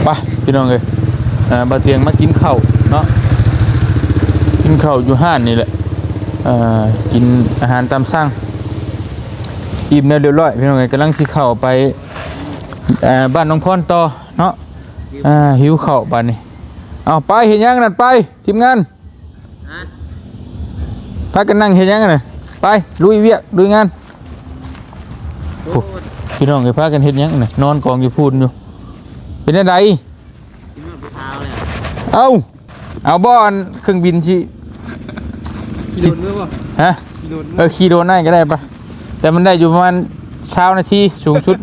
ໄປພີ່ນ້ອງເອີຍ ເອີ ບ່າວຕຽງມາກິນເຂົ້າເນາະ ກິນເຂົ້າຢູ່ຮ້ານນີ້ແຫຼະ ເອີ ກິນອາຫານຕາມສັ່ງ ອີ່ມແລ້ວຮຽບຮ້ອຍພີ່ນ້ອງເອີຍ ກຳລັງຊິເຂົ້າໄປ ເອີ ບ້ານນ້ອງພອນຕໍ່ເນາະ ເອີ ຫິວເຂົ້າບາດນີ້ ເອົາ ໄປເຮັດຫຍັງນັ້ນ ໄປ ທີມງານ ພາກັນນັ່ງເຮັດຫຍັງຫັ້ນນະ ໄປລຸຍວຽກລຸຍງານ ໂອ້ ພີ່ນ້ອງເອີຍ ພາກັນເຮັດຫຍັງຫັ້ນນະ ນອນກອງຢູ່ພຸ້ນຢູ່ ເປັນແນວໃດ ກິນຮອດຜູ້ສາວແລ້ວ ເອົ້າ ເອົາບໍ່ ອັນເຄື່ອງບິນຊິ ຂີ່ໂດຣນເມືອບໍ່ ຮະ ຂີ່ໂດຣນເມືອ ເອີ ຂີ່ໂດຣນໄດ້ກໍໄດ້ປະ ແຕ່ມັນໄດ້ຢູ່ປະມານຊາວນາທີສູງສຸດ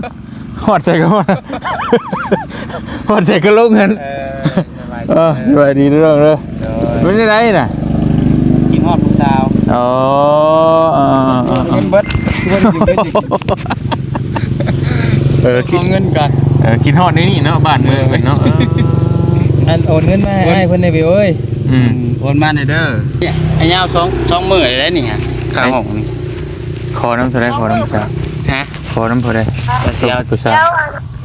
ຮອດໃສກໍຮອດ ຮອດໃສກໍລົງຫັ້ນ ເອີ ສະບາຍດີ ເອີ ສະບາຍດີເດີນ້ອງເດີ ໂດຍ ເປັນຈັ່ງໃດນະ ຄິດຮອດຜູ້ສາວ ອໍ ເອີ ເອີ ເອີ ເງິນເບິດ ເງິນຢູ່ເບິດ ເອີ ຄິດ ຂໍເງິນກ່ອນ ເອີ ຄິດຮອດໃນນີ້ເນາະ ບ້ານເມືອງເພິ່ນເນາະ ເອີ ອັນໂອນເງິນມາໃຫ້ອ້າຍເພິ່ນແດ່ເວີຍ ອືມ ໂອນມາແດ່ເດີ ໃຫ້ຍາວສອງ ສອງມື້ໄດ້ນີ້ ຄ່າຫ້ອງນີ້ ຂໍນຳເທົ່າໃດ ຂໍນຳເທົ່າໃດ ຮະ ຂໍນຳເທົ່າໃດ ກໍຊິເອົາ ຜູ້ສາວ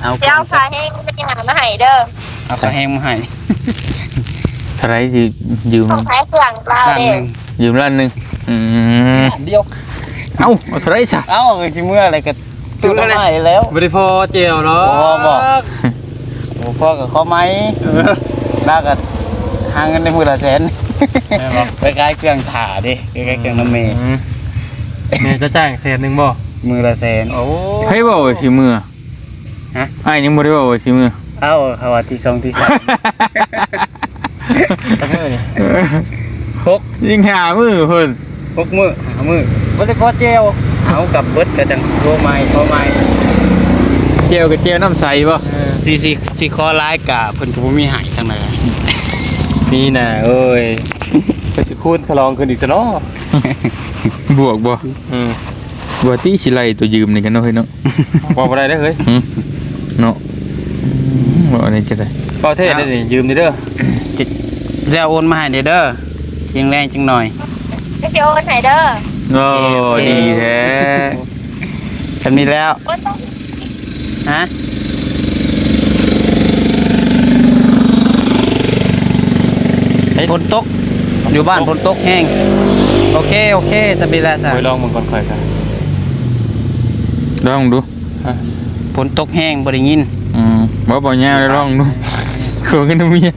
ເອົາ ຊິເອົາຄ່າແຮງໄປຫາມາໃຫ້ເດີ ເອົາຄ່າແຮງມາໃຫ້ ເທົ່າໃດ ຢືມ ຢືມ ຂາຍເຄື່ອງລາວເດ້ ລ້ານໜຶ່ງ ຢືມລ້ານໜຶ່ງ ອືມ ດຽວ ເອົ້າ ເອົາເທົ່າໃດຊະ ເອົ້າ ກໍຊິເມືອແລ້ວກໍ ຊື້ມາໃຫ້ແລ້ວ ບໍ່ໄດ້ພໍແຈ່ວເນາະ ບໍ່ ບໍ່ ບໍ່ພໍກໍຂໍໃໝ່ ເອີ ລາວກໍຫາເງິນໄດ້ມື້ລະແສນ ແມ່ນບໍ່ ໄປຂາຍເຄື່ອງຖ້າເດ້ ໄປຂາຍເຄື່ອງນຳແມ່ ອືມ ແມ່ຈະຈ້າງແສນໜຶ່ງບໍ່ ມື້ລະແສນ ໂອ້ ໃຜເວົ້າວ່າຊິເມືອ ຮະ ອ້າຍຍັງບໍ່ໄດ້ເວົ້າວ່າຊິເມືອ ເອົ້າ ເຂົາວ່າທີສອງທີສາມ ຈັກມື້ນີ້ ຫົກ ຍັງຫ້າມື້ພຸ້ນ ຫົກມື້ ຫ້າມື້ ບໍ່ໄດ້ພໍແຈ່ວ ເອົາກັບເບິດກໍຈັ່ງໂທໃໝ່ ໂທໃໝ່ ແຈ່ວກໍແຈ່ວນ້ຳໃສບໍ່ ເອີ ຊິ ຊິ ຊິຂໍຫຼາຍກະເພິ່ນກໍບໍ່ມີໃຫ້ທາງໃດ ມີນະ ໂອ້ຍ ໄປຊິຄູນສະຫຼອງຂຶ້ນອີກຊະເນາະ ບວກບໍ່ ອືມ ວ່າຕິຊິໄລ່ຕົວຢືມນີ້ກັນເນາະເຮີ້ຍເນາະ ເວົ້າບໍ່ໄດ້ເດີເຮີ້ຍ ຫື ເນາະ ອືມ ເວົ້າອັນນີ້ກໍໄດ້ ເວົ້າແທ້ເດ້ນີ້ ຢືມນີ້ເດີ ແລ້ວໂອນມາໃຫ້ແດ່ເດີ ຊິແຮງຈັກໜ່ອຍ ກໍຊິໂອນໃຫ້ເດີ ໂອ້ ໂອເຄ ໂອເຄ ດີແທ້ ສ່ຳນີ້ແລ້ວ ໂອນຕ້ອງ ຮະ ເຮີ້ຍ ຝົນຕົກ ຢູ່ບ້ານຝົນຕົກແຮງ ໂອເຄ ໂອເຄ ສະບິລາຊະ ຂ້ອຍລອງເບິ່ງກ່ອນ ຂ້ອຍກະ ລອງດູ ຮະ ຝົນຕົກແຮງ ບໍ່ໄດ້ຍິນ ອືມ ບໍ່ ບໍ່ຍາວ ລອງດູ ຂໍເງິນນຳເມຍ ໂອ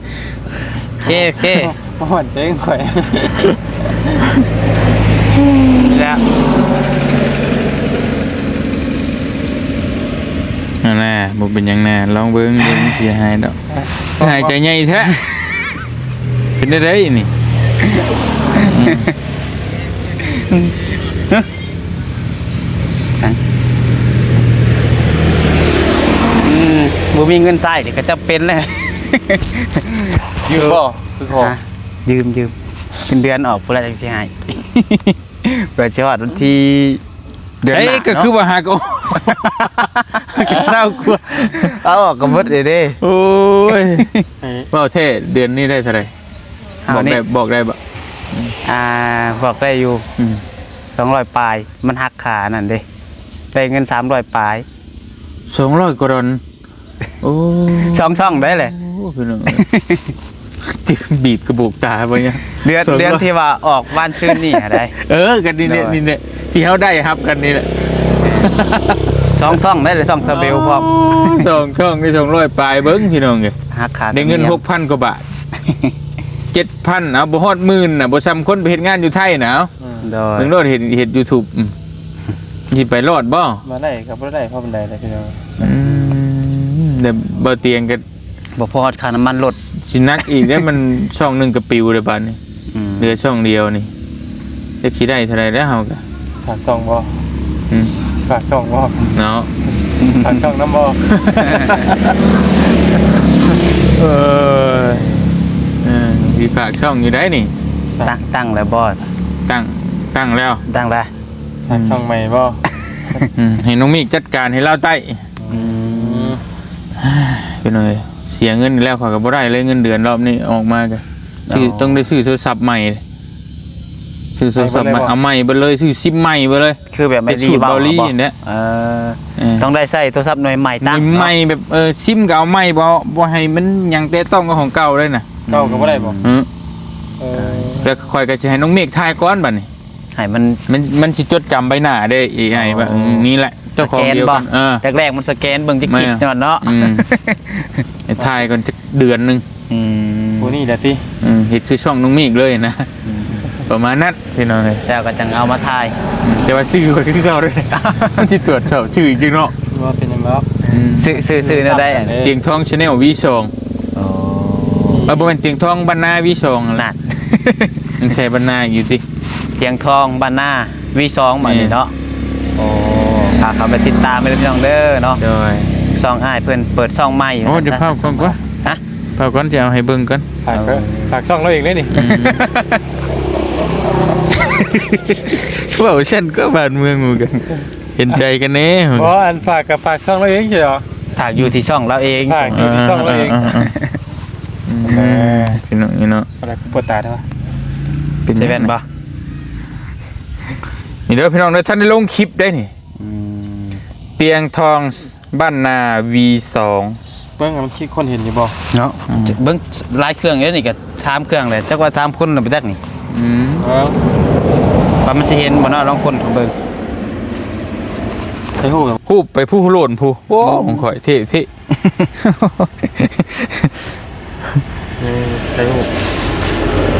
ເຄ ໂອເຄ ບໍ່ໝັ້ນໃຈຂ້ອຍ ແລ້ວ ນັ້ນແຫຼະ ບໍ່ເປັນຫຍັງນະ ລອງເບິ່ງ ບໍ່ມີເສຍຫາຍດອກ ຫາຍໃຈໃຫຍ່ແທ້ ເປັນໄດ້ໃດນີ້ ອືມ ບໍ່ມີເງິນໃຊ້ນີ້ກໍຈຳເປັນແຫຼະ ຢືມບໍ່ ຄືຂໍ ຮະ ຢືມ ຢືມ ເງິນເດືອນອອກພຸ້ນລະຈັ່ງຊິໃຫ້ ເພື່ອຊິຮອດວັນທີ ເດືອນໜ້າເນາະ ເອີ ກໍຄືວ່າຫາກໍ ກໍເຊົາກວ່າ ເອົາອອກກໍໝົດເດ້ ໂອ້ຍ ເວົ້າແທ້ ເດືອນນີ້ໄດ້ເທົ່າໃດ? ບອກໄດ້ ບອກໄດ້ບໍ່? ອ່າ ບອກໄດ້ຢູ່ ອືມ ສອງຮ້ອຍປາຍ ມັນຫັກຄ່າອັນນັ້ນເດ້ ໄດ້ເງິນສາມຮ້ອຍປາຍ ສອງຮ້ອຍກວ່າດອນ ໂອ້ ສອງຊ່ອງໄດ້ແຫຼະ ໂອ້ ພີ່ນ້ອງເອີຍ ບີບກະໂບກຕາບໍ່ຍາ ເດືອນ ສອງຮ້ອຍ ເດືອນທີ່ວ່າອອກວານຊືນນີ້ຫັ້ນໃດ ເອີ ກັນນີ້ແຫຼະ ໂດຍ ນີ້ແຫຼະ ທີ່ເຮົາໄດ້ຮັບກັນນີ້ແຫຼະ ສອງຊ່ອງໄດ້ແຫຼະ ຊ່ອງສະເບວພ້ອມ ໂອ້ ສອງຊ່ອງໄດ້ສອງຮ້ອຍປາຍ ເບິ່ງພີ່ນ້ອງເອີຍ ຫັກຄ່າ ໄດ້ເງິນຫົກພັນກວ່າບາດ ເຈັດພັນ ເອົາ ບໍ່ຮອດໝື່ນນະ ບໍ່ຊ່ຳຄົນໄປເຮັດງານຢູ່ໄທນະ ເອົາ ອືມ ໂດຍ ເບິ່ງໂລດ ເຮັດ ເຮັດຢູທູບ ອືມ ຊິໄປລອດບໍ່? ມາໄດ້ກໍບໍ່ໄດ້ພໍປານໃດແຫຼະພີ່ນ້ອງ ອືມ ແຕ່ບໍ່ຕຽງກໍບໍ່ພໍຄ່ານ້ຳມັນລົດ ຊິໜັກອີກເດ້ ມັນຊ່ອງໜຶ່ງກໍປິວແລ້ວບາດນີ້ ອືມ ເຫຼືອຊ່ອງດຽວນີ້ ຈັກຊິໄດ້ເທົ່າໃດແລ້ວເຮົາກໍ ຝາກຊ່ອງບໍ່? ອືມ ຝາກຊ່ອງບໍ່? ເນາະ ຝາກຊ່ອງນຳບໍ່? ເອີ ເອີ ຊິຝາກຊ່ອງຢູ່ໃດນີ້ ຕັ້ງ ຕັ້ງແລ້ວບໍ່? ຕັ້ງ ຕັ້ງແລ້ວ ຕັ້ງແລ້ວ ສ້າງຊ່ອງໃໝ່ບໍ່? ອືມ ໃຫ້ນ້ອງມີກຈັດການໃຫ້ລາວໄຕ້ ອືມ ພີ່ນ້ອງເອີຍ ເສຍເງິນອີກແລ້ວ ຂ້ອຍກໍບໍ່ໄດ້ເລີຍ ເງິນເດືອນລອບນີ້ອອກມາກໍ ອໍ ຕ້ອງໄດ້ຊື້ໂທລະສັບໃໝ່ ໂທ ຊື້ໂທລະສັບໃໝ່ ເອົາໃໝ່ເບິດເລີຍ ຊື້ຊິມໃໝ່ເບິດເລີຍ ຄືແບບໄມ່ດີເວົ້າ ເປັນສູດເບົາຫຼີນີ້ແຫຼະ. ເອີ ເອີ ຕ້ອງໄດ້ໃຊ້ໂທລະສັບໜ່ວຍໃໝ່ຕັ້ງ ໜ່ວຍໃໝ່ເນາະ ແບບ ເອີ ຊິມກໍເອົາໃໝ່ ບໍ່ ບໍ່ໃຫ້ມັນຫຍັງແຕະຕ້ອງກັບຂອງເກົ່າເລີຍນະ. ເກົ່າກໍບໍ່ໄດ້ບໍ່? ອື ເອີ ແລ້ວຂ້ອຍກໍຊິໃຫ້ນ້ອງເມກຖ່າຍກ່ອນບັດນີ້ ໃຫ້ມັນ ມັນ ມັນຊິຈົດຈຳໃບໜ້າເດ້ ເອໄອ ວ່າ ເອີ ນີ້ແຫຼະ ເຈົ້າຂອງດຽວກັນ. ສະແກນບໍ່? ເອີ ແລກໆມັນສະແກນເບິ່ງຈັກ ແມ່ນ ຄລິບຍ້ອນເນາະ. ອືມ ໃຫ້ຖ່າຍກ່ອນຈັກເດືອນໜຶ່ງ. ອືມ ຜູ້ນີ້ແຫຼະຕິ. ອືມ ເຮັດຄືຊ່ອງນ້ອງເມກເລີຍນະ. ອືມ ປະມານນັ້ນພີ່ນ້ອງເອີຍ ແລ້ວກໍຈັ່ງເອົາມາຖ່າຍ. ອືມ ແຕ່ວ່າຊື່ຂ້ອຍຄືເກົ່າເດ້ ມັນຊິຕວດສອບຊື່ອີກເນາະ. ບໍ່ເປັນຫຍັງດອກ. ອືມ ຊື່ ຊື່ ຊື່ແນວໃດ? ຕຽງທອງ Channel ວີສອງ. ອໍ ເອີ ບໍ່ແມ່ນ ຕຽງທອງ ບ້ານນາ ວີສອງ ນັ້ນ ຍັງໃຊ້ບ້ານນາຢູ່ຕິ. ຕຽງທອງ ບ້ານນາ ວີສອງ ບັດນີ້ເນາະ. ແມ່ນ ໂອ້ ພາເຂົ້າໄປຕິດຕາມເດີພີ່ນ້ອງເດີເນາະ. ໂດຍ ຊ່ອງອ້າຍເພິ່ນເປີດຊ່ອງໃໝ່. ໂອ້ ເດີ ພາບກ່ອນ ພາບກ່ອນ ຈະເອົາໃຫ້ເບິ່ງກ່ອນ. ຝາກ ເອີ ຝາກຊ່ອງລາວເອງເດ້ນີ້. ອືມ ເວົ້າຊັ້ນກໍບ້ານເມືອງໝູ່ກັນ ເຫັນໃຈກັນແດ່. ບໍ່ ອັນຝາກກໍຝາກຊ່ອງລາວເອງ ໃຊ່ບໍ່? ຝາກຢູ່ທີ່ຊ່ອງລາວເອງ ຝາກຢູ່ທີ່ຊ່ອງລາວເອງ. ເອີ ເອີ ເອີ ອືມ ເອີ ພີ່ນ້ອງນີ້ເນາະ. ອະໄລ ປວດຕາແທ້ວະ ເປັນ ໃສ່ແວ່ນບໍ່? ນີ້ເດີພີ່ນ້ອງເດີ ທັນໄດ້ລົງຄລິບໄດ້ນີ້. ອືມ ຕຽງທອງ ບ້ານນາ ວີສອງ. ເບິ່ງມັນຄິດຄົນເຫັນຢູ່ບໍ່ເນາະ. ອືມ ເບິ່ງຫຼາຍເຄື່ອງເດ້ນີ້ ກໍສາມເຄື່ອງແຫຼະ ຈັກວ່າສາມຄົນນະໄປຈັກນີ້. ອືມ ເອີ ວ່າມັນຊິເຫັນບໍ່ເນາະ ລອງຄົ້ນເບິ່ງ. ໃຫ້ຮູ້ ຮູບໄປຜູ້ໂລນຜູ້. ໂອ້ ຂອງຂ້ອຍເທ່ໆ. ເອີ ໃຫ້ຮູ້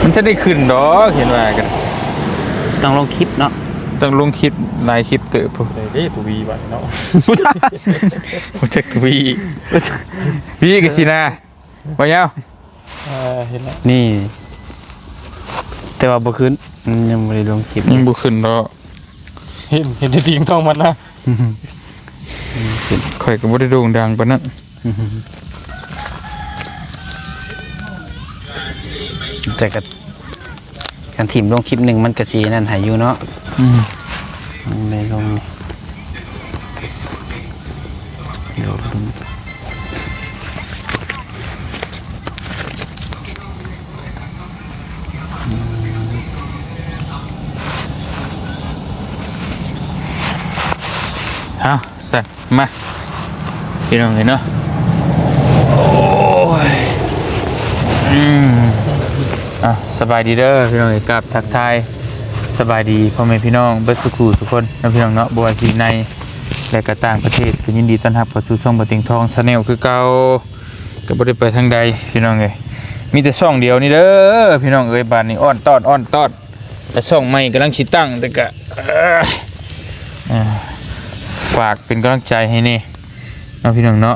ມັນຈະໄດ້ຂຶ້ນດອກ ເຫັນວ່າກັນ. ຕ້ອງລົງຄລິບເນາະ ຕ້ອງລົງຄລິບຫຼາຍຄລິບເຕີບພຸ້ນ. ເອີ ເດ້ ຜູ້ວີບັດເນາະ ບໍ່ຈັກ ບໍ່ຈັກວີ ວີກໍຊິນາ ບໍ່ຍາວ. ເອີ ເຫັນແລ້ວນີ້ ແຕ່ວ່າບໍ່ຂຶ້ນ ອືມ ຍັງບໍ່ໄດ້ລົງຄລິບ ຍັງບໍ່ຂຶ້ນດອກ. ເຫັນ ເຫັນແຕ່ຕຽງທອງມັນນະ ຂ້ອຍກໍບໍ່ໄດ້ໂດ່ງດັງປານນັ້ນ ແຕ່ກໍ ຄັນທີມລົງຄລິບໜຶ່ງມັນກໍຊິນັ້ນໃຫ້ຢູ່ເນາະ. ອືມ ໄດ້ລົງ ເອົາ ຊັ້ນ ມາ ພີ່ນ້ອງເອີຍເນາະ. ໂອ້ຍ ອືມ ອ່ະ ສະບາຍດີເດີພີ່ນ້ອງເອີຍ ກາບທັກທາຍສະບາຍດີພໍ່ແມ່ພີ່ນ້ອງເບິດທຸກຜູ້ທຸກຄົນເນາະ ພີ່ນ້ອງເນາະ ບໍ່ວ່າຊິໃນ ແລະກໍຕ່າງປະເທດ ກໍຍິນດີຕ້ອນຮັບເຂົ້າສູ່ຊ່ອງບ່າວຕຽງທອງ Channel ຄືເກົ່າ. ກໍບໍ່ໄດ້ໄປທາງໃດພີ່ນ້ອງເອີຍ ມີແຕ່ຊ່ອງດຽວນີ້ເດີພີ່ນ້ອງເອີຍ. ບາດນີ້ອ້ອນຕ້ອນ ອ້ອນຕ້ອນ ແຕ່ຊ່ອງໃໝ່ກຳລັງຊິຕັ້ງ ແຕ່ກະ ເອີ ຝາກເປັນກຳລັງໃຈໃຫ້ແດ່ເນາະ ພີ່ນ້ອງເນາະ.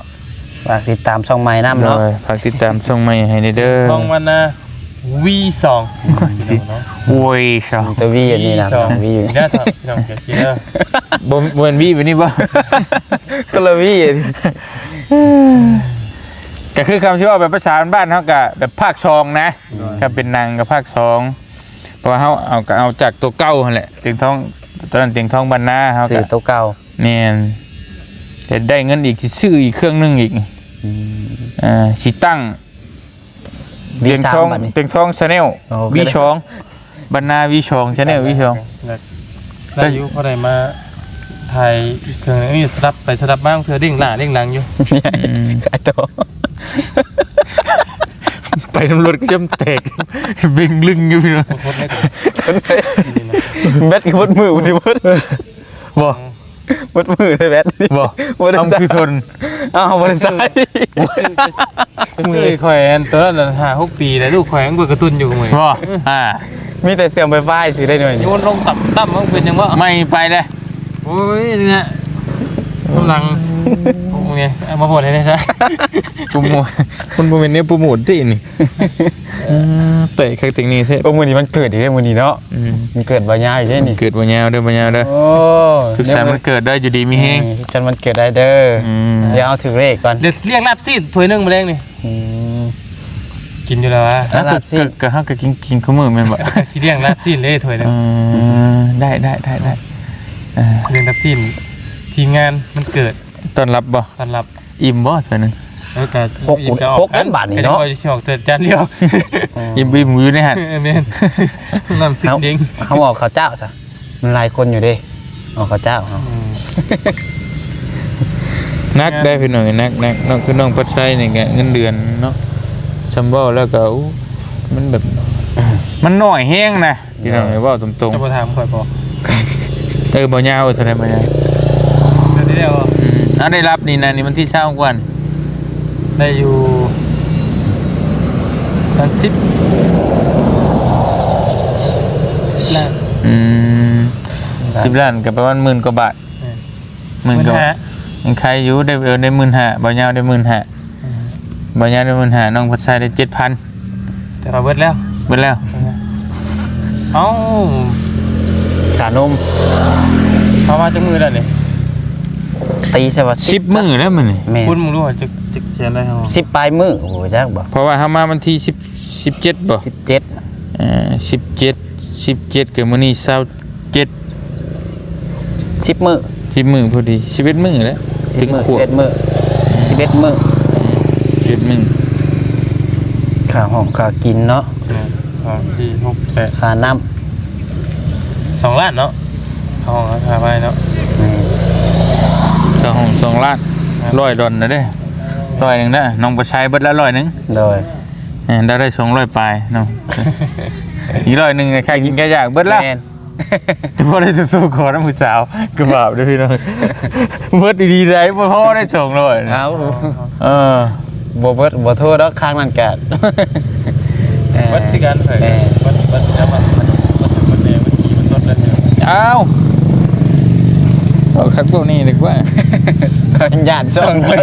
ຝາກຕິດຕາມຊ່ອງໃໝ່ນຳເນາະ. ໂດຍ ຝາກຕິດຕາມຊ່ອງໃໝ່ໃຫ້ແດ່ເດີ ຊ່ອງວັນນາ ວີສອງ ວີສອງ ແຕ່ວີອັນນີ້ນະ ວີ ວີ ເດີ ພີ່ນ້ອງ ເດີ ບໍ່ ບໍ່ແມ່ນວີແບບນີ້ບໍ່? ຄົນລະວີອັນນີ້ ກໍຄືຄຳທີ່ເວົ້າແບບພາສາບ້ານເຮົາ ກໍແບບພາກສອງນະ. ໂດຍ ຖ້າເປັນໜັງກໍພາກສອງ ເພາະວ່າເຮົາເອົາ ກໍເອົາຈາກຕົວເກົ່າຫັ້ນແຫຼະ ຕຽງທອງ ຕອນນັ້ນຕຽງທອງບ້ານນາ ເຮົາກໍຊື້ຕົວເກົ່າ. ແມ່ນ ແຕ່ໄດ້ເງິນອີກ ຊິຊື້ອີກເຄື່ອງໜຶ່ງອີກ. ອືມ ເອີ ຊິຕັ້ງ ຕຽງທອງ ຕຽງທອງ Channel ໂອ້ ວີສອງ ບັນນາ ວີສອງ Channel ວີສອງ ໄດ້ຢູ່ ພໍໄດ້ມາຖ່າຍເຄື່ອງນີ້ ສະດັບໄປສະດັບມາ ເທື່ອເດ້ງໜ້າເດ້ງຫຼັງຢູ່. ອືມ ຂາຍຕໍ່ ໄປນຳລົດກໍຈຳແຕກ ເບັງລຶ້ງຢູ່ພີ່ນ້ອງ. ແບັດກໍໝົດມື້ ບໍ່ໄດ້ໝົດ ບໍ່ ໝົດມື້ເລີຍແບັດນີ້ ບໍ່ ບໍ່ໄດ້ໃຊ້ ເອົາຄືທົນ ເອົາບໍ່ໄດ້ໃຊ້. ໄປຊື້ໃຫ້ຂ້ອຍ ອັນ ຕອນນັ້ນຫ້າຫົກປີແລ້ວ ລູກຂ້ອຍຍັງເບິ່ງກາຕູນຢູ່ມື້ນີ້ ບໍ່ ອ່າ ມີແຕ່ເຊື່ອມໄຟຟ້າຊື່ໄດ້ໜ້ອຍນີ້ ໂຍນລົງຕ່ຳໆ ມັນເປັນຫຍັງວະ ໄໝ້ໄປເດ້. ໂອ້ຍ ນີ້ນະ ກຳລັງ ໂອ້ຍ ເອົາມາໂພດໃຫ້ແດ່ຊະ ໂປຣໂມດ ມັນບໍ່ແມ່ນແນວໂປຣໂມດຕິນີ້. ເອີ ແຕ່ງຄັກແຕ່ງແນ່ແທ້. ໂອ້ ມື້ນີ້ວັນເກີດອີກເດ້ມື້ນີ້ເນາະ. ອືມ ວັນເກີດບ່າວຍາວອີກເດ້ນີ້ ເກີດບ່າວຍາວເດີ ບ່າວຍາວເດີ. ໂອ້ ສຸກສັນວັນເກີດເດີ ຢູ່ດີມີແຮງ ເອີ ສຸກສັນວັນເກີດໄດ້ເດີ. ອືມ ດຽວເອົາຖືກເລກກ່ອນ ລຽກລາບຊີ້ນຖ້ວຍໜຶ່ງມື້ແລງນີ້. ອືມ ກິນຢູ່ແລ້ວວະ ລາບຊີ້ນ ກໍ ກໍເຮົາກໍກິນ ກິນຄູ່ມື້ແມ່ນບໍ່? ຊິລ້ຽງລາບຊີ້ນເດ້ຖ້ວຍໜຶ່ງ. ເອີ ໄດ້ ໄດ້ ໄດ້ ໄດ້ ເອີ ລ້ຽງລາບຊີ້ນ ທີມງານວັນເກີດ ຕ້ອນຮັບບໍ່? ຕ້ອນຮັບ. ອີ່ມບໍ່ຖ້ວຍໜຶ່ງ? ເອີ ກໍຫົກຄູນຫົກເດ້ບາດນີ້ເນາະ ກໍຊິອອກແຕ່ຈານດຽວ. ເອີ ອີ່ມໆຢູ່ໃນຫັ້ນ. ເອີ ແມ່ນ ນ້ຳຊິງເດ້ງ. ເຮົາ ເຮົາອອກເຂົ້າເຈົ້າຊະ ມັນຫຼາຍຄົນຢູ່ເດ້ ອອກເຂົ້າເຈົ້າເຮົາ. ອືມ ໜັກເດ້ພີ່ນ້ອງ ໜັກໆເນາະ. ຄືນ້ອງພັດໄຊນີ້ກະເງິນເດືອນເນາະ ຊ່ຳເວົ້າແລ້ວກະ ໂອ້ ມັນແບບ ມັນໜ້ອຍແຮງນະ. ພີ່ນ້ອງເອີຍ ເວົ້າຕົງໆ ເຈົ້າບໍ່ຖາມຂ້ອຍບໍ? ເອີ ບໍ່ຍາວ ເທົ່າໃດບໍ່ຍາວ? ເດືອນທີ່ແລ້ວ ອືມ ເອົາ ໄດ້ຮັບນີ້ນະ ນີ້ວັນທີຊາວກວ່າ ໄດ້ຢູ່ປະມານສິບລ້ານ. ອືມ ສິບລ້ານກໍປະມານໝື່ນກວ່າບາດ. ແມ່ນ ໝື່ນກວ່າ ໝື່ນຫ້າ ຍັງໄຄຢູ່ ໄດ້ ເອີ ໄດ້ໝື່ນຫ້າ ບ່າວຍາວໄດ້ໝື່ນຫ້າ. ອືມ ບ່າວຍາວໄດ້ໝື່ນຫ້າ ນ້ອງພັດໄຊໄດ້ເຈັດພັນ. ແຕ່ວ່າເບິດແລ້ວ ເບິດແລ້ວ. ເອີ ເອົ້າ ຄ່ານົມ ເຮົາມາຈັກມື້ແລ້ວນີ້? ຕີໃສ່ວ່າສິບ ສິບມື້ແລ້ວມື້ນີ້. ແມ່ນ ຄຸນມຶງດູວ່າຈັກ ຈັກແສນໄດ້ເຮົາ ສິບປາຍມື້ ບໍ່ຈັກບໍ່? ເພາະວ່າເຮົາມາວັນທີສິບ ສິບເຈັດບໍ່? ສິບເຈັດ ເອີ ສິບເຈັດ ສິບເຈັດ ກໍມື້ນີ້ຊາວ ເຈັດ ສິບມື້ ສິບມື້ພໍດີ ສິບເອັດມື້ແຫຼະ ສິບມື້ ເຖິງຂວບ ສິບເອັດມື້ ສິບເອັດມື້ ສິບເອັດມື້ ຄ່າຫ້ອງຄ່າກິນເນາະ. ແມ່ນ ສາມ ສີ່ ຫົກ ແປດ ຄ່ານ້ຳ ສອງລ້ານເນາະ ຄ່າຫ້ອງຄ່າໄຟເນາະ. ແມ່ນ ຄ່າຫ້ອງສອງລ້ານ ຮ້ອຍດອນນະເດ້ ຮ້ອຍໜຶ່ງນະ ນ້ອງປະໄຊເບິດລະຮ້ອຍໜຶ່ງ. ໂດຍ ເອີ ໄດ້ສອງຮ້ອຍປາຍເນາະ ອີກຮ້ອຍໜຶ່ງຄ່າກິນຄ່າຢາກເບິດລະ. ແມ່ນ ຈະບໍ່ໄດ້ສູ້ໆຂໍນຳຜູ້ສາວ ກໍບາບເດີ້ພີ່ນ້ອງ ເບິດດີໆໄດ໋ ບໍ່ພໍໄດ້ສອງຮ້ອຍນະ. ເອົ້າ ເອີ ບໍ່ເບິດ ບໍ່ໂທດອກ ຄ້າງນັ້ນກະ ເອີ ເບິດຄືກັນ. ເອີ ເບິດ ເບິດ ແຕ່ວ່າມັນ ມັນ ມັນແນ່ ມັນຂີ່ມັນລົດແລ້ວ. ອ້າວ ເວົ້າຄັກເວົ້າແນ່ດີກວ່າ ຢ້ານ ຊ່ອງຂ້ອຍ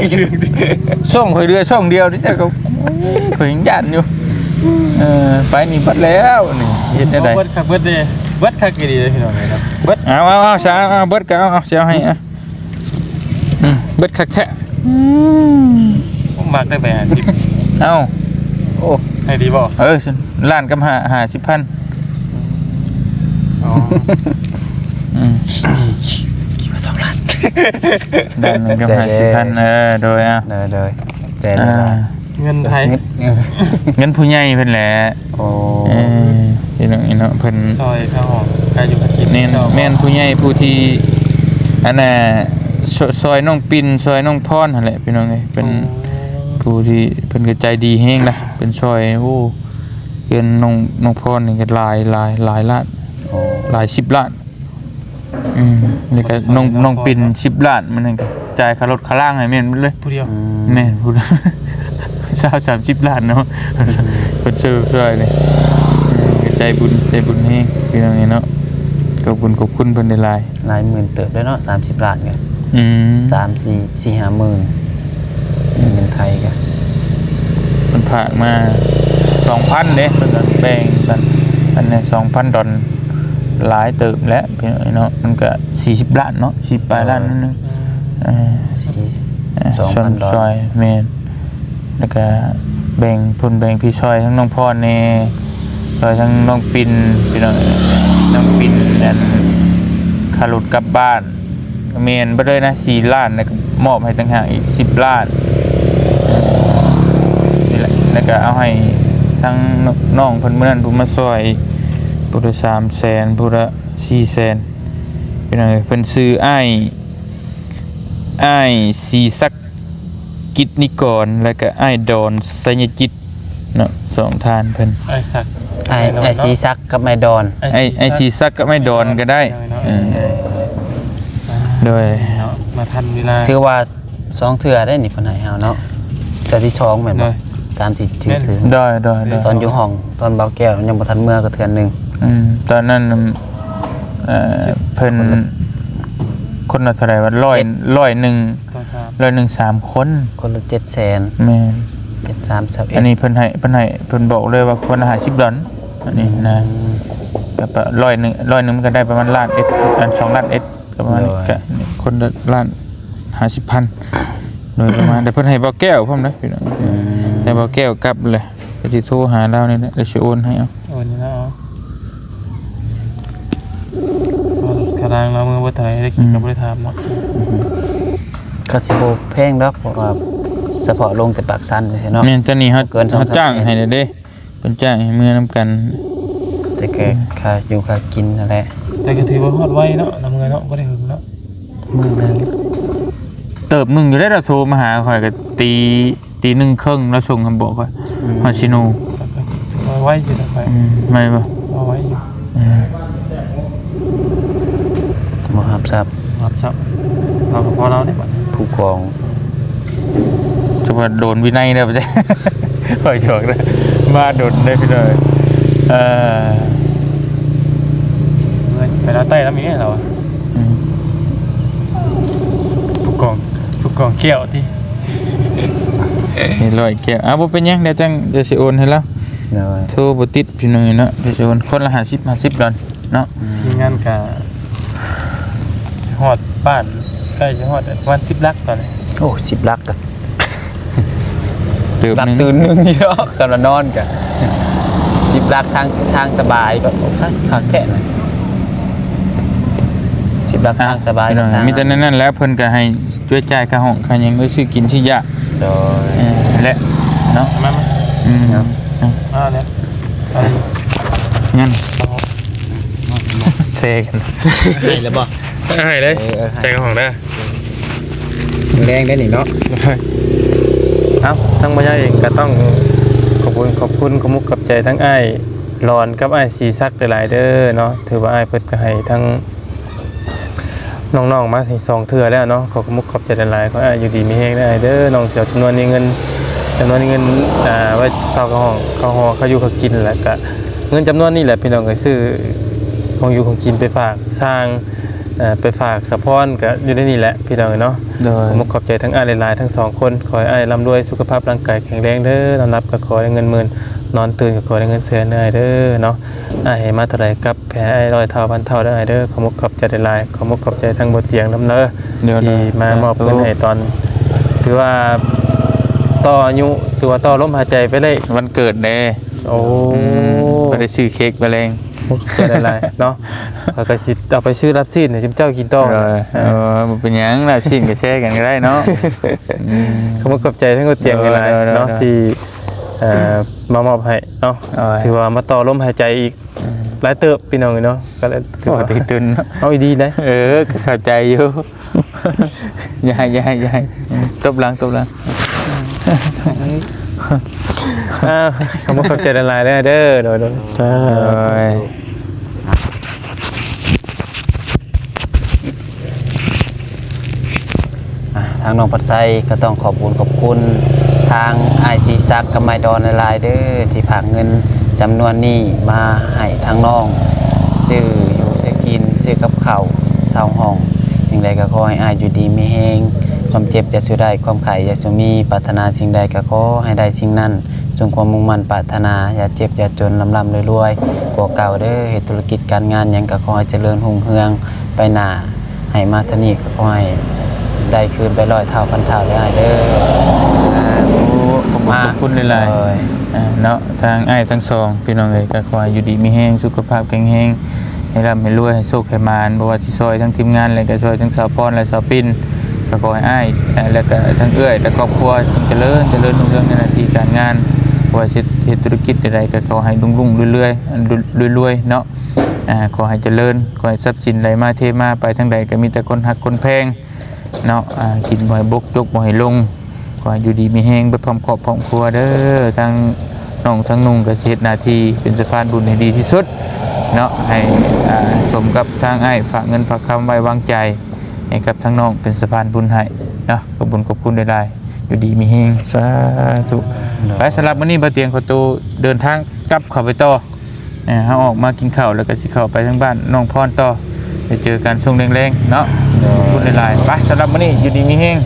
ຊ່ອງຂ້ອຍເຫຼືອຊ່ອງດຽວນີ້ ເຈົ້າກໍ ໂອ້ຍ ຂ້ອຍຍັງຢ້ານຢູ່. ເອີ ໄປນີ້ເບິດແລ້ວນີ້ ເຮັດແນວໃດ? ເບິດຄັກເບິດແນ່ ເບິດຄັກອີ່ຫຼີເດ້ພີ່ນ້ອງເອີຍເນາະ ເບິດ. ເອົາ ເອົາ ເອົາ ຊະ ເອົາ ເອົາ ເບິດກໍເອົາ ເອົາ ຊິເອົາໃຫ້ ອະ ອືມ ເບິດຄັກແທ້. ອືມ ມັກໄດ້ໄປຫ້າສິບ. ເອົ້າ ໂອ້ ໃຫ້ດີບໍ່? ເອີ ລ້ານກັບຫ້າ ຫ້າສິບພັນ. ອໍ ອືມ ຄິດວ່າສອງລ້ານ ລ້ານໜຶ່ງກັບຫ້າສິບພັນ. ເອີ ໂດຍ ເອົາ ໂດຍ ໂດຍ ແຕ່ລະ ອ່າ ເງິນໃຜ? ເງິນ ເອີ ເງິນຜູ້ໃຫຍ່ເພິ່ນແຫຼະ. ໂອ້ ເອີ ພີ່ນ້ອງເນາະ ເພິ່ນຊ່ອຍຄ່າຫ້ອງ ຄ່າຢູ່ຄ່າກິນ. ແມ່ນ ເຈົ້າ ແມ່ນຜູ້ໃຫຍ່ຜູ້ທີ່ ອັນນ່າ ຊ່ອຍ ຊ່ອຍນ້ອງປິ່ນ ຊ່ອຍນ້ອງພອນຫັ້ນແຫຼະ ພີ່ນ້ອງເອີຍ. ເພິ່ນ ໂອ້ ຜູ້ທີ່ ເພິ່ນກໍໃຈດີແຮງນະ ເພິ່ນຊ່ອຍ ໂອ້ ເຮືອນນ້ອງ ນ້ອງພອນນີ້ກໍຫຼາຍ ຫຼາຍ ຫຼາຍລ້ານ. ໂອ້ ຫຼາຍສິບລ້ານ. ອືມ ນີ້ກໍນ້ອງ ນ້ອງປິ່ນສິບລ້ານ ມັນນັ້ນກໍຈ່າຍຄ່າລົດຄ່າລາງໃຫ້ແມ່ນໝົດເລີຍ ຜູ້ດຽວ. ອືມ ແມ່ນ ຜູ້ ຊາວ ສາມສິບລ້ານເນາະ. ອືມ ເພິ່ນຊ່ອຍ ຊ່ອຍນີ້ ອືມ ກໍໃຈບຸນ ໃຈບຸນແຮງ ພີ່ນ້ອງເອີຍເນາະ. ຂອບຄຸນ ຂອບຄຸນເພິ່ນຫຼາຍໆ. ຫຼາຍໝື່ນເຕີບເດ້ເນາະ ສາມສິບລ້ານກໍ ອືມ ສາມ ສີ່ ສີ່ ຫ້າໝື່ນ ເງິນໄທກໍ ເພິ່ນຝາກມາສອງພັນເດ້ ເພິ່ນກໍແບ່ງກັນ ອັນນີ້ສອງພັນດອນ ຫຼາຍເຕີບແຫຼະພີ່ນ້ອງເນາະ. ມັນກໍສີ່ສິບລ້ານເນາະ ສີ່ປາຍລ້ານນັ້ນໜຶ່ງ. ເອີ ສີ່ ເອີ ສອງພັນດອນ ຊ່ອຍ ແມ່ນ ແລ້ວກະແບ່ງພຸ້ນແບ່ງພີ້ ຊ່ອຍທັງນ້ອງພອນແດ່ ຊ່ອຍທັງນ້ອງປິ່ນ ພີ່ນ້ອງ ນ້ອງປິ່ນ ອັນ ຄ່າລົດກັບບ້ານ ແມ່ນເບິດເລີຍນະ ສີ່ລ້ານ ແລ້ວກໍມອບໃຫ້ຕ່າງຫາກອີກສິບລ້ານ ນີ້ແຫຼະ. ແລ້ວກໍເອົາໃຫ້ທັງນ້ອງເພິ່ນມື້ນັ້ນ ຜູ້ມາຊ່ອຍ ຜູ້ລະສາມແສນ ຜູ້ລະສີ່ແສນ ພີ່ນ້ອງເອີຍ. ເພິ່ນຊື່ອ້າຍ ອ້າຍສີສັກ ກິດນິກອນ ແລ້ວກໍອ້າຍດອນ ໄຊຍະຈິດເນາະ ສອງທ່ານເພິ່ນ. ອ້າຍສັກ ອ້າຍ ອ້າຍດອນເນາະ ອ້າຍສີສັກກັບອ້າຍດອນ ອ້າຍ ອ້າຍສີສັກກັບອ້າຍດອນກໍໄດ້. ເອີ ໂດຍ ເນາະ ມາທັນເວລາ ຖືວ່າສອງເທື່ອໄດ້ນີ້ເພິ່ນໃຫ້ເຮົາເນາະ ເທື່ອທີສອງແມ່ນບໍ່? ໂດຍ ຕາມທີ່ຊື່ຊື່ ໂດຍ ໂດຍ ໂດຍ ຕອນຢູ່ຫ້ອງ ຕອນບ່າວແກ້ວຍັງບໍ່ທັນເມືອກໍເທື່ອໜຶ່ງ. ອືມ ຕອນນັ້ນ ເອີ ເພິ່ນຄົນລະເທົ່າໃດວະ ຮ້ອຍ ເຈັດ ຮ້ອຍໜຶ່ງ ຕໍ່ສາມ ຮ້ອຍໜຶ່ງ ສາມຄົນ ຄົນລະເຈັດແສນ. ແມ່ນ ເຈັດສາມຊາວເອັດ ອັນນີ້ເພິ່ນໃຫ້ ເພິ່ນໃຫ້ ເພິ່ນບອກເລີຍວ່າຄົນລະຫ້າສິບດອນ ອັນນີ້ນະ. ອືມ ກໍປະ ຮ້ອຍໜຶ່ງ ຮ້ອຍໜຶ່ງມັນກໍໄດ້ປະມານລ້ານເອັດ ອັນ ສອງລ້ານເອັດ ປະມານນີ້. ໂດຍ ກໍຄົນລະລ້ານຫ້າສິບພັນ ໂດຍປະມານ. ແຕ່ເພິ່ນໃຫ້ບ່າວແກ້ວພ້ອມເດ້ພີ່ນ້ອງ. ອືມ ໃຫ້ບ່າວແກ້ວກັບເລີຍ ກໍຊິໂທຫາລາວນີ້ແຫຼະ ແລ້ວຊິໂອນໃຫ້ເອົາ. ໂອນໃຫ້ລາວເອົາ ຄ່າທາງລາວເມືອບໍ່ເທົ່າໃດ ໄດ້ກິນກໍບໍ່ໄດ້ຖາມເນາະ. ອືມ ກໍຊິບໍ່ແພງດອກ ເພາະວ່າ ສະເພາະລົງແຕ່ປາກຊັນຊື່ເນາະ. ແມ່ນ ຕອນນີ້ເຮົາ ເກີນສອງສາມ ເຮົາຈ້າງໃຫ້ແລ້ວເດ້ ເພິ່ນຈ້າງໃຫ້ເມືອນຳກັນ ແຕ່ແກ່ຄ່າຢູ່ຄ່າກິນຫັ້ນແຫຼະ. ແຕ່ກໍຖືວ່າຮອດໄວເນາະ ນຳເມືອເນາະ ບໍ່ໄດ້ຫຶງເນາະ ມື້ໜຶ່ງ ເຕີບໜຶ່ງຢູ່ເດ້. ລາວໂທມາຫາຂ້ອຍກໍຕີ ຕີໜຶ່ງເຄິ່ງ ລາວສົ່ງຄຳບອກຂ້ອຍ ອືມ ຮອດຊີໂນ. ກໍຖືວ່າໄວຢູ່ນະຂ້ອຍ ອືມ ໄວບໍ່? ວ່າໄວຢູ່ ອືມ ບໍ່ຮັບຊັບ ຮັບຊັບ ເຮົາກໍພໍລາວເດ້ບັດນີ້ ຜູ້ກອງ ຈະວ່າໂດນວິໄນເດີ ຂ້ອຍຈອກເດີ ມາດົນເດ້ພີ່ນ້ອງ. ເອີ ໄປລາວໃຕ້ນຳອີກເດ້ລາວ ອືມ ຜູ້ກອງ ຜູ້ກອງແກ້ວຕິ ນີ້ຮ້ອຍແກ້ວ. ເອົາ ບໍ່ເປັນຫຍັງ ດຽວຈັ່ງ ດຽວຊິໂອນໃຫ້ລາວ. ໂດຍ ໂທບໍ່ຕິດພີ່ນ້ອງເນາະ ດຽວຊິໂອນ ຄົນລະຫ້າສິບ ຫ້າສິບດອນເນາະ. ອືມ ທີມງານກະຮອດບ້ານ ໃກ້ຈະຮອດປະມານສິບຫຼັກຕອນນີ້. ໂອ້ ສິບຫຼັກກໍ ຕື່ມ ຫຼັກຕື່ມໜຶ່ງຢູ່ດອກ ກຳລັງນອນກະ ສິບຫຼັກທາງ ທາງສະບາຍ ແບບຄັກແທ້ນະ ສິບຫຼັກທາງສະບາຍ ພີ່ນ້ອງ ມີແຕ່ນັ້ນແຫຼະ ເພິ່ນກໍໃຫ້ຊ່ວຍຈ່າຍຄ່າຫ້ອງຄ່າຫຍັງ ໄວ້ຊື້ກິນຊື້ຢາກ. ໂດຍ ເອີ ແຫຼະເນາະ ມາ ມາ ອືມ ເອົາເນາະ ເອົາ ຍັງ ແຊກັນ ໃຫ້ແລ້ວບໍ່? ໃຫ້ເລີຍ ເອີ ໃສ່ຫ້ອງເດີ ແລງໄດ້ນີ້ເນາະ. ເອົ້າ ທາງບໍ່ໃຫຍ່ເອງກໍຕ້ອງຂອບຄຸນ ຂອບຄຸນ ຂອບມຸກຂອບໃຈທັງອ້າຍຫຼອນກັບອ້າຍສີສັກຫຼາຍໆເດີເນາະ. ຖືວ່າອ້າຍເພິ່ນກໍໃຫ້ທັງນ້ອງໆມາສອງເທື່ອແລ້ວເນາະ. ຂໍຂອບມຸກຂອບໃຈຫຼາຍໆ ຂໍໃຫ້ອ້າຍຢູ່ດີມີແຮງເດີອ້າຍເດີ. ນ້ອງຊິເອົາຈຳນວນນີ້ເງິນ ຈຳນວນນີ້ເງິນ ອ່າ ໄວ້ເຊົ່າເຂົ້າຫ້ອງ ເຂົ້າຫໍ່ ເຂົ້າຢູ່ເຂົ້າກິນ ແລ້ວກະເງິນຈຳນວນນີ້ແຫຼະ ພີ່ນ້ອງເອີຍ ຊື້ຂອງຢູ່ຂອງກິນໄປຝາກຊ່າງ ເອີ ໄປຝາກສະພອນກໍຢູ່ໃນນີ້ແຫຼະພີ່ນ້ອງເນາະ. ໂດຍ ຂອບມຸກຂອບໃຈທັງອ້າຍຫຼາຍໆ ທັງສອງຄົນ. ຂໍໃຫ້ອ້າຍລ່ຳລວຍ ສຸຂະພາບຮ່າງກາຍແຂງແຮງເດີ. ນອນຫຼັບກໍຂໍໄດ້ເງິນໝື່ນ ນອນຕື່ນກໍຂໍໄດ້ເງິນແສນເດີອ້າຍເດີເນາະ. ອ້າຍໃຫ້ມາເທົ່າໃດ ກັບແຜ່ໃຫ້ຮ້ອຍເທົ່າພັນເທົ່າເດີອ້າຍເດີ. ຂອບມຸກຂອບໃຈຫຼາຍໆ ຂອບມຸກຂອບໃຈທັງບໍ່ຕຽງນຳເດີ ໂດຍ ທີ່ມາມອບເງິນໃຫ້ຕອນ ຖືວ່າຕໍ່ອາຍຸ ຖືວ່າຕໍ່ລົມຫາຍໃຈໄປໄດ້ ວັນເກີດເດ້. ໂອ້ ອືມ ບໍ່ໄດ້ຊື້ເຄ້ກມາແລງ ຂອບໃຈຫຼາຍໆເນາະ. ຂ້ອຍກໍຊິເອົາໄປຊື້ລາບຊີ້ນໃຫ້ເຈົ້າກິນຕໍ່. ເອີ ເອີ ບໍ່ເປັນຫຍັງ ລາບຊີ້ນກໍແຊກັນກໍໄດ້ເນາະ. ອືມ ຂອບຄຸນຂອບໃຈທັງຫົວຕຽງຫຼາຍໆເນາະ ໂດຍ ທີ່ ເອີ ມາມອບໃຫ້ເນາະ. ໂດຍ ຖືວ່າມາຕໍ່ລົມຫາຍໃຈອີກ ອືມ ຫຼາຍເຕີບພີ່ນ້ອງເອີຍເນາະ. ກໍເລີຍຖືວ່າ ໂອ້ ຕິດຕື່ນເນາະ ເອົາອີ່ດີເດ້. ເອີ ກໍເຂົ້າໃຈຢູ່. ຢ່າໃຫ້ ຢ່າໃຫ້ ຢ່າໃຫ້ ຕົບຫຼັງ ຕົບຫຼັງ. ອ້າວ ຂອບຄຸນຂອບໃຈຫຼາຍໆເດີ ເດີ ໂດຍ ໂດຍ ໂດຍ ສາທຸ ໂດຍ. ອ່າ ທາງນ້ອງພັດໄຊກໍຕ້ອງຂອບບຸນຂອບຄຸນທາງອ້າຍສີສັກກັບໄມ້ດອນຫຼາຍໆເດີ ທີ່ຝາກເງິນຈຳນວນນີ້ມາໃຫ້ທາງນ້ອງ ຊື້ຢູ່ຊື້ກິນ ຊື້ກັບເຂົ້າ ເຊົ່າຫ້ອງ. ສິ່ງໃດກໍຂໍໃຫ້ອ້າຍຢູ່ດີມີແຮງ ຄວາມເຈັບຢ່າສູ່ໄດ້ ຄວາມໄຂ້ຢ່າສູ່ມີ ປາດຖະໜາສິ່ງໃດກໍຂໍໃຫ້ໄດ້ສິ່ງນັ້ນ ສົມຄວາມມຸ່ງໝັ້ນປາດຖະໜາ ຢ່າເຈັບຢ່າຈົນ ລ່ຳໆລວຍໆກວ່າເກົ່າເດີ. ເຮັດທຸລະກິດການງານຫຍັງກໍຂໍໃຫ້ຈະເລີນຮຸ່ງເຮືອງໄປໜ້າ ໃຫ້ມາເທື່ອນີ້ກໍຂໍໃຫ້ໄດ້ຄືນໄປຮ້ອຍເທົ່າພັນເທົ່າເດີອ້າຍເດີ. ສາທຸ ຂອບຄຸນຫຼາຍໆ ໂດຍ ເນາະ ທາງອ້າຍທັງສອງ ພີ່ນ້ອງເອີຍ ກໍຂໍໃຫ້ຢູ່ດີມີແຮງ ສຸຂະພາບແຂງແຮງ ໃຫ້ລ່ຳໃຫ້ລວຍ ໃຫ້ໂຊກໃຫ້ໝານ ບໍ່ວ່າຊິຊ່ອຍທັງທີມງານ ແລະກໍຊ່ອຍທັງສາວພອນ ແລະສາວປິນ ກໍຂໍໃຫ້ອ້າຍ ແລະກໍທັງເອື້ອຍ ແລະຄອບຄົວຈົ່ງຈະເລີນ ຈະເລີນຮຸ່ງເຮືອງໃນໜ້າທີ່ການງານ ບໍ່ວ່າຊິເຮັດທຸລະກິດໃດໆ ກໍຂໍໃຫ້ລຸ້ງໆລວຍໆ ລວຍໆເນາະ. ອ່າ ຂໍໃຫ້ຈະເລີນ ຂໍໃຫ້ຊັບສິນໄຫຼມາເທມາ ໄປທາງໃດກໍມີແຕ່ຄົນຮັກຄົນແພງເນາະ. ອ່າ ກິນບໍ່ໃຫ້ບົກ ຈົກບໍ່ໃຫ້ລົງ ຂໍໃຫ້ຢູ່ດີມີແຮງເບິດພ້ອມຄອບພ້ອມຄົວເດີ. ທາງນ້ອງທາງນຸ່ງກໍຊິເຮັດໜ້າທີ່ເປັນສະພານບຸນໃຫ້ດີທີ່ສຸດເນາະ ໃຫ້ ອ່າ ສົມກັບທາງອ້າຍຝາກເງິນຝາກຄຳໄວ້ວາງໃຈໃຫ້ກັບທາງນ້ອງເປັນສະພານບຸນໃຫ້ເນາະ. ຂອບບຸນຂອບຄຸນຫຼາຍໆ ຢູ່ດີມີແຮງ ສາທຸ. ໂດຍ ໄປ ສຳລັບມື້ນີ້ບ່າວຕຽງຂໍໂຕເດີນທາງກັບເຂົ້າໄປຕໍ່. ເອີ ເຮົາອອກມາກິນເຂົ້າ ແລ້ວກໍຊິເຂົ້າໄປທາງບ້ານນ້ອງພອນຕໍ່ ໄປເຈີກັນຊ່ວງແລງໆເນາະ. ໂດຍ ຂອບຄຸນຫຼາຍໆ. ໄປ ສຳລັບມື້ນີ້ຢູ່ດີມີແຮງ.